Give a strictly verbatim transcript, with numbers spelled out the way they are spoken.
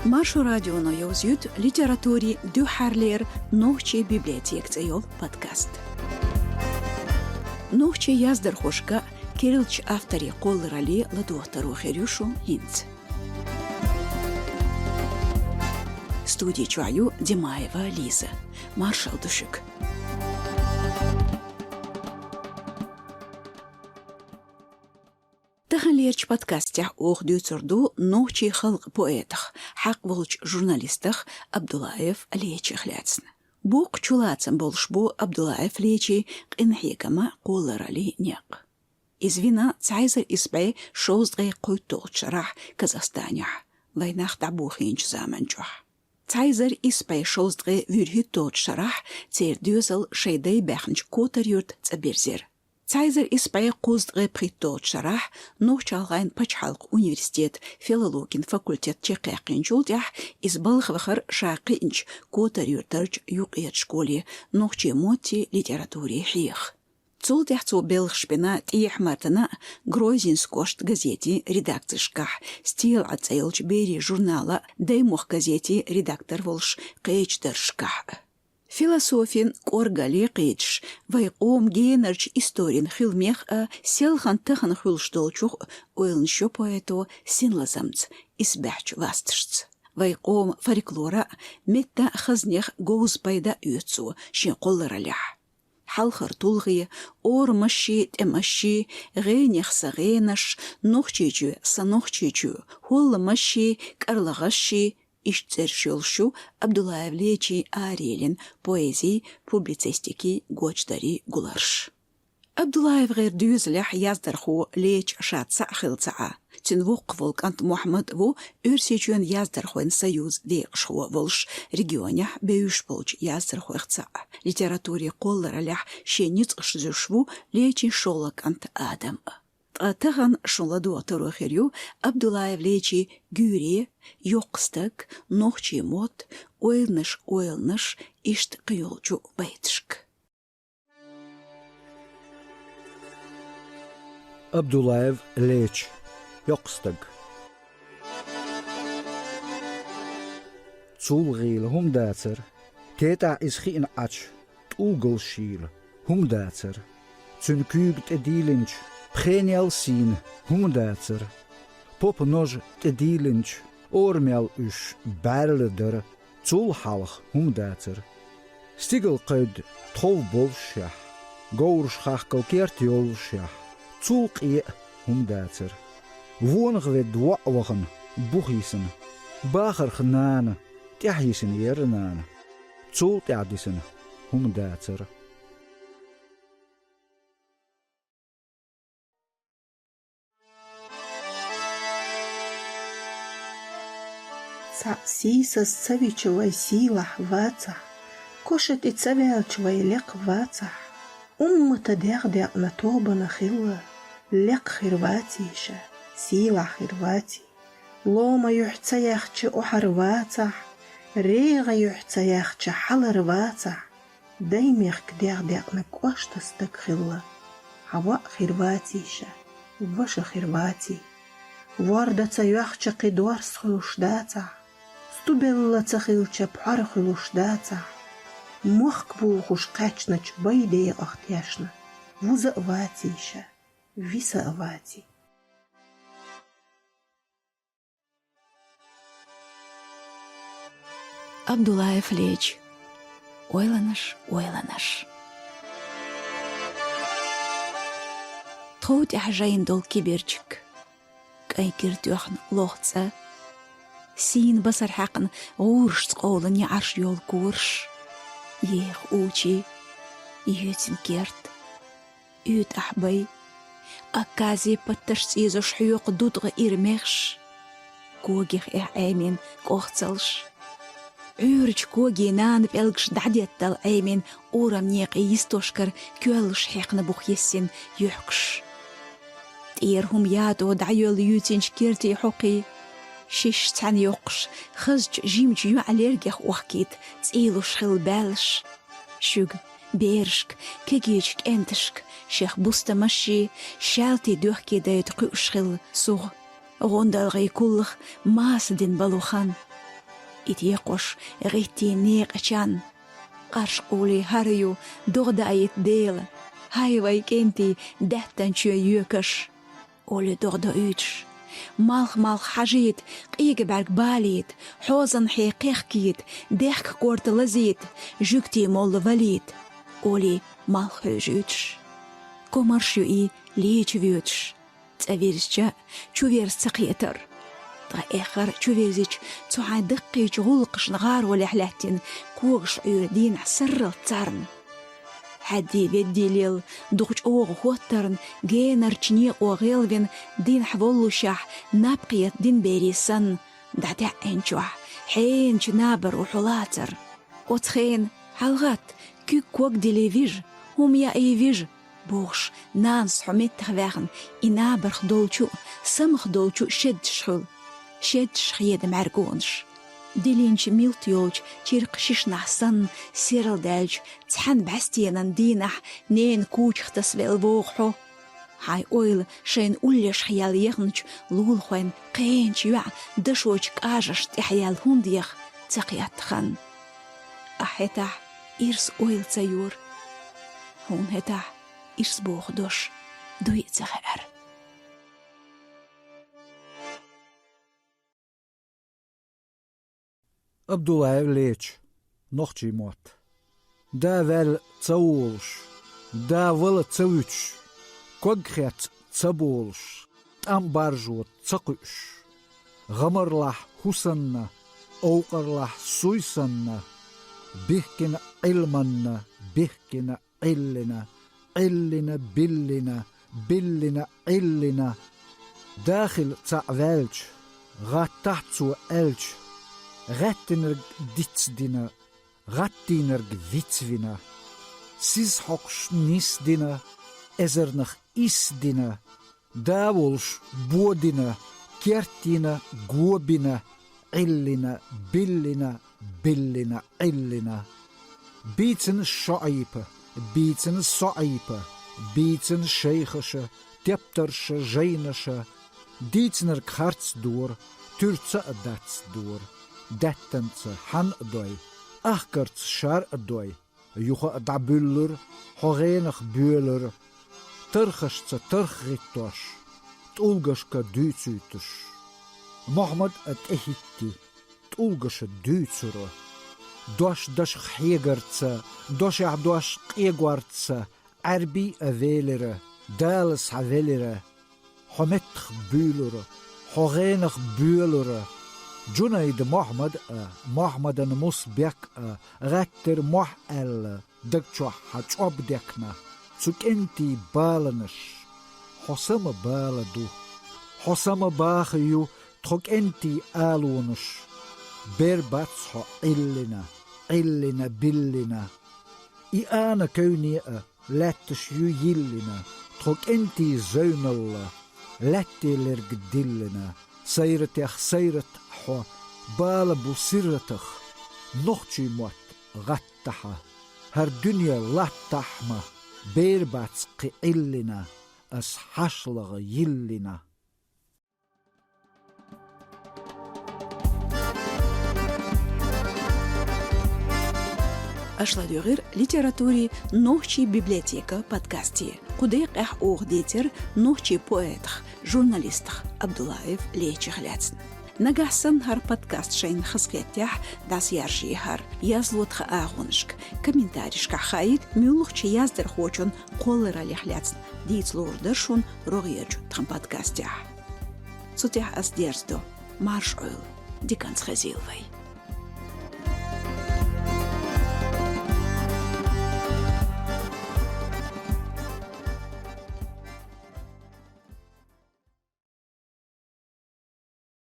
Маршо радионо йовзуьйту литературин дуьххьарлера «Нохчийн библиотека» цӀе йолу подкаст. Нохчийн яздархошка, кирилличу авторийн кхолларалле ладогӀа таро хир ю шун хӀинца. Студи чохь ю Димаева Лиза. Маршалла ду шуьга. Таханлерчу подкастехь оха дуьйцур ду нохчийн халкъан поэтах, хьакъ волчу журналистах Абдуллаев Лечас лаьцна. Боккха чулацам болуш бу Абдуллаев Лечин къинхьегаман, кхоллараллин некъ. Иза вина цхьа эзар исс бӀе шовзткъе кхойтталгӀачу шарахь Казахстанехь, вайнах дӀабохийначу заман чохь. Цхьа эзар исс бӀе шовзткъе вуьрхӀитталгӀачу шарахь церан доьзал шайн дай баьхначу Котар-Юьрта цӀа бирзира. Цхьа эзар исс бӀе кхузткъе пхийтталгӀачу шарахь Нохч-ГӀалгӀайн пачхьалкхан университетан филологин факультет чекхъяьккхинчул тӀаьхьа иза балха вахара ша кхиъначу Котар-Юьртарчу юккъерчу школе нохчийн моттийн, литературин хьеха. Цул тӀаьхьа цо белхаш бина ТӀехьа-Мартана а, «Грозненск кӀошт» газетийн редакцешкахь, «Стелаӏа» цӀе йолчу берийн журнала а, «Даймохк» газетийн редактор волуш кхечу даржашкахь а. Философин кӀоргалле кхеташ, вайн къоман генарчу историн хиламех а, селхана тахана хуьлуш долчух а ойланаш йо поэто синлазамца, исбаьхьчу васташца. Вайн къоман фольклора а, меттан а, хазнех а говза пайда а оьцу цо шен кхоллараллехь. Хьалхара тулгӀе, орамашший, тӀемашший, гӀенех сан гӀенаш, Нохчийчоь сан Нохчийчоь, хӀолламашший, кӀарлагӀашший, иштта цӀераш йолуш ю Абдуллаев Лечин араяьллачу поэзин, публицистикин, гочдарийн гуларш. АбдуллаевгӀеран доьзалехь яздархо Леча ша цхьаъ хилла ца Ӏа. Цуьнан воккхах волу кӀант Мухьаммад а ву Оьрсийчоьнан яздархойн союзан декъашхо волуш, регионехь бевзаш болчу яздархойх цхьаъ. Литературин кхоллараллехь шен ницкъаш зуьйш ву Лечин шолгӀа кӀант Адам а. Ткъа тахана шун ладогӀа таро хир ю Абдуллаев Лечин гуьйре, йоккха стаг, нохчийн мотт, ойланаш, ойланаш, иштта кхин йолчу байташка. Абдуллаев Леча, йоккха стаг. Цул гӀийла хӀума дацара, тетӀахь иза хиъна Ӏачу тӀулгалшийла хӀума дацара. Цуьнан куьйга тӀедийлинчу пхенел сийна хӀума дацара. Попа ножа тӀедийлинчу орамел уьш бӀаьрла дара, цул хьалха хӀума дацара. Стигала кхевдда тхов боллушехь, говраш хахкал керт йоллушехь, цул къен а хӀума дацара. Вонах ведда воӀ вахана бух йисина, бахарх нана тӀаьхьа йисина яра нана, цул тӀаьхьа дисина хӀума дацара. Цхьаъ сийсаз ца вича вай сийлахь вацахь, коша тӀе ца ваьлча вай лекха вацахь. Уммата дегӀ декъна тобанна хилла, лекха хир вацийша, сийлахь хир ваций. Лома юьхь ца яьхча охьар вацахь, регӀа юьхь ца яьхча хьалар вацахь. Даймехка дегӀ декъна кӀошта стаг хилла, хьан воӀ хир вацийша, ваша хир ваций. Ворда ца йоьхча кхин дорс хуьлуш дацахь, стубелла ца хилча пхьор хуьлуш дацахь. Мохк бухуш кхаьчначу бай декъах тешна, вуза а вацийша, виса а ваций. Абдуллаев Леч. Ойланаш, ойланаш. Тхов тӀехь жайна долу киберчиг. КӀайн кира тоьхна лоха цӀа. Сийна басар хьаькхна гӀурашца къовлу неӀарш йолу кораш. Еха учий, йоьцна керт. УьйтӀахь бай. Акказий патташ цӀийзош хьоькху дутӀа ира мехаш. Когех эхь Ӏемина кӀохцалш. Ӏуьйрачу когийн нана пӀелгаш дӀадеттал Ӏемина урам некъий йистошкара коьллаш хьехна бух йиссина юьхкаш. ТӀера хӀума ятӀо дӀайоьлла юьйцинчу кертийн хьокхий. Шиш цхьаьна йоккхуш, хазачу жимачу йоӀ лергех охкийта цӀийлуш хилла баьллаш. Шуьга, берашка, кегийчу кӀенташка, шех бустамашший, шаьлтий доьхкий дайта кхуьуш хилла сугӀа. ГӀондалгӀий куллах маса дина балу хан. И текхош гӀиттийна некъа чан. Къарш къулий хӀара ю, догӀа даийта Дела. ХӀай вай кӀентий, даьттан чоь йоькаш. Олий догӀа доуьйтуш. Малх-малх хьажийта, къега бӀаьрг балийта, хьозан хье кхехкийта, дехка корта лазийта, жуьгтий молла валийта. Олий малх хьуьжуьйтуш. Комарш ю и лийча воьдуш. ЦӀа вирзича, чу верза ца кхетар. Ткъа эххар чу вирзича, цу хьайн даккхийчу гӀуллакхашна гӀаролехь лаьттина когаш Ӏуьйра дийнахь сарралц царна. Хьаьддий-веддий лелла, дукха чӀогӀа хӀоттарна, генарчу некъо гӀелвина, дийнахь воллушехь, наб кхета динберий санна, дӀадаьӀначохь, хьенан набар ву хьо лацар. Оцу хенахь, хьалагӀатта, куьг ког дилий вижа, хӀума яий вижа, бохуш, нанас хьо меттах ваьхна, и набарх долчу а, самах долчу а шеддаш хуьлу, шеддаш хеда мӀаьргонаш. Дилинчу милт йолчу чиркх шишнахь санна серладаьлча, цхьана бӀаьстенан дийнахь ненан кучах тасавелла вогӀу хьо. Хьайн ойла шайна уллешах яьлла яхначу лулахойн кхечу йоӀан дашочу кӀажашна тӀехь яьлла хӀунда яха ца кхетта хан. Ахь хӀетахь ирс ойла ца йора. Хьуна хӀетахь ирс боху дош дуй а ца хаьара. Абдуллаев Леча. Нохчийн мотт. Да ваьлла ца волуш, да вала ца вуьтуш, ког хецна ца болуш, тӀам баржо ца кхуьуш, гӀамарлахь хӀу санна, овкъарлахь суй санна, бихкина Ӏилманна, бихкина Ӏиллина, Ӏиллина биллина, биллина Ӏиллина. Да хила цхьаъ ваьлча, гӀаттахь цо аьлча, гӀаьттинарг дицдина, гӀаттийнарг вицвина, сиз хьокхуш нисдина, эзарнах исдина, да волуш бодина, керттина, гобина, Ӏиллина, биллина, биллина, Ӏиллина. Бийцина шо Ӏийпа, бийцина со Ӏийпа, бийцина шайхаша, тептарша, жайнаша. Дийцинарг харц дора, туьрца а дац дора, даьттанца хьан а дой, ахкарца шар а дой. Юха а дӀабуьллура, хьо гӀенах боьлура, тархашца тарх гӀиттош, тӀулгашка дуьйцуьйтуш. Мохьмад а тӀехӀитти, тӀулгаша дуьйцура. Дош дашах хьегарца, дошехь дош къегорца, Ӏаьрбий а велира, Дала схьавелира. Хьо меттах буьйлура, хьо гӀенах боьлура. Джунайда Мохьмад а, Мохьмадан Мусбек а гӀаьттира мохь аьлла, даг чохь хьан чӀоб декна, цу кӀентий баланаш. Хьо сама бала ду, хьо сама баха ю тхо кӀентий алонаш. Бер бац хьо Ӏиллина, Ӏиллина, биллина. И ана кевне а лаьтташ ю йиллина, тхо кӀентий зевналла, лаьттелерг диллина. Сайратех сайрат хьо, бала бу сирратах, нохчийн мотт гӀаттахьа. ХӀара дуьне латтахь ма, бер бац кхин Ӏиллина, ас хьашлага йиллина. Аша ладуьйгӀира литературин «Нохчийн библиотека» подкасте. Кху декъехь оха дийцира нохчийн поэтах, журналистах Абдуллаев Лечас лаьцна. Нагахь санна хӀара подкаст шайна хаза хетахь, дӀасаяржае хӀара язло тхан агӀонашка, комментаришкахь хаийта, муьлххачу яздархочун кхоллараллех лаьцна дийца лур дара шуна рогӀерчу тхан подкастехь. Цу тӀехь ас дерзадо. Марша Ӏойла, диканца хезийла вай.